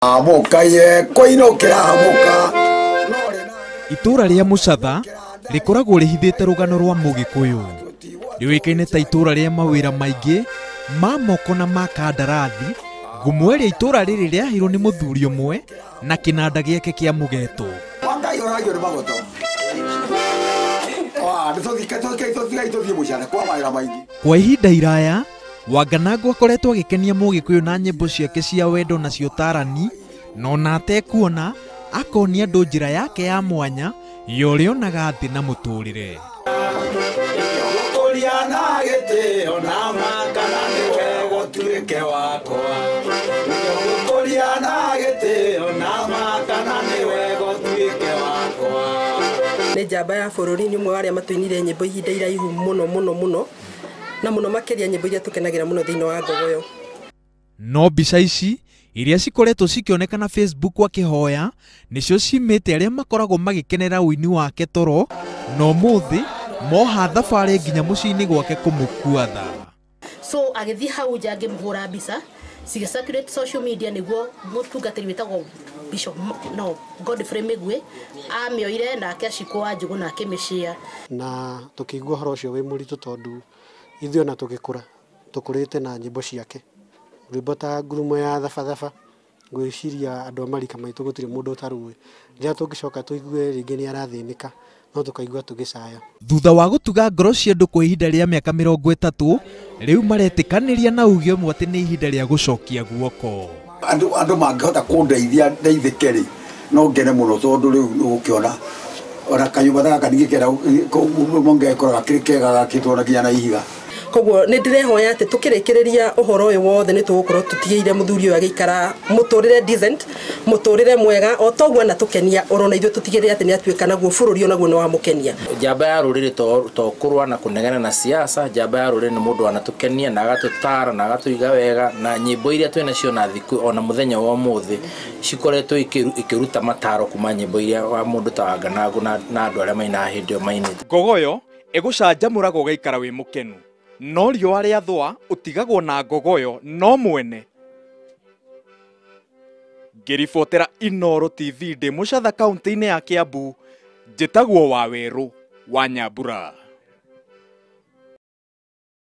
Amũka ye kũinũkĩra amũka. Itũra rĩa Mũcatha rĩkoragwo rĩhithĩte rũgano rwa Mũgĩkũyũ. Rĩũĩkaine ta itũra rĩa mawĩra maingĩ ma moko na ma kandarathi. Ngumo ĩrĩa itũra rĩrĩ rĩaheirwo nĩ mũthuri ũmwe na kĩnanda gĩake kĩa mũgeto. Wangai ũragio nĩ magoto. Nĩ tũthiĩ Mũcatha kwa mawĩra maingĩ. Kwa ihinda iraya Wanganangũ akoretwo agĩkenia Mũgĩkũyũ na nyĩmbo ciake cia wendo na cia ũtarani, na ona atekuona akonia andũ njĩra yake ya mwanya ya ũrĩa onaga thĩ na mũtũrĩre. Gũkũria na gĩtĩo na makana nĩwe gũtuĩke wakwa. Gũkũria na gĩtĩo na makana nĩwe gũtuĩke wakwa. Nĩ njamba ya bũrũri, nĩ ũmwe wa arĩa matũinire nyĩmbo ihinda iraihu mũno mũno mũno, na mũno makĩria nyĩmbo iria tũkenagĩra mũno thĩinĩ wa Ngogoyo. No mbica ici iria cikoretwo cikĩonekana Facebook akĩhoya nĩcio cimĩte arĩa makoragwo magĩkenera ũini wake toro, na ũmũthĩ moha thabarĩ nginya mũciĩ-inĩ gwake kũmũkua tha. So agĩthiĩ hau nja ngĩmũhũra mbica cigĩ circulate social media, nĩguo mũtungatĩri wĩtagwo Bishop no Godfrey Mĩgwi amĩoire nake acikwo wa Njũgũ na akĩmĩshare. Na tũkĩigua ũhoro ũcio wĩ mũritũ, tondũ ithuĩ ona tũgĩkũra tũkũrĩte na nyĩmbo ciake, rwĩmbo ta Ngurumo ya Thabathaba. Ngwĩciria andũ a marika maitũ gũtirĩ mũndũ ũtarũĩ. Rĩrĩa tũngĩcoka tũigue rĩngĩ nĩ arathĩnĩka, no tũkaigua tũgĩcaya. Thutha wa gũtuga ngoro cia andũ kwa ihinda rĩa mĩaka 30, rĩu maretĩkanĩria na uge ũmwe atĩ nĩ ihinda rĩa gũcokia guoko. Andũ mangĩhota kũndeithia ndeithĩke rĩ, no ngene mũno, tondũ rĩu nĩũgũkĩona ona kanyũmba ta gaka ndingĩkenda mongekora gakĩrĩ kega gakĩtwo na nginya na ihiga. Koguo nĩ ndĩrehoya atĩ tũkĩrĩkĩrĩria ũhoro ũyũ wothe nĩ tũgũkorwo tũtigĩire mũthuri ũyũ agĩikara mũtũrĩre decent, mũtũrĩre mwega o toguo anatũkenia, orona ithuĩ tũtigĩrĩre atĩ nĩ atuĩka naguo bũrũri onaguo nĩ wamũkenia. Njamba ya rũrĩrĩ to kũrũa na kũnegena na siasa. Njamba ya rũrĩrĩ nĩ mũndũ anatũkenia na agatũtara na agatũiga wega, na nyĩmbo iria twĩ nacio na thikũ ona mũthenya wa ũmũthĩ cikoretwo ikĩruta mataro kuma nyĩmbo iria wa mũndũ ta Wanganangũ na andũ arĩa mainaga hĩndĩ ĩyo mainĩte. Ngogoyo ĩgũcanjamũraga ũgaikara wĩ mũkenu, no riũa rĩathũa ũtigagwo na ngogoyo no mwene. Ngĩribotera Inooro TV ndĩ Mũcatha kaunti-inĩ ya Kiambu, njĩtagwo Wawerũ wa Nyambura.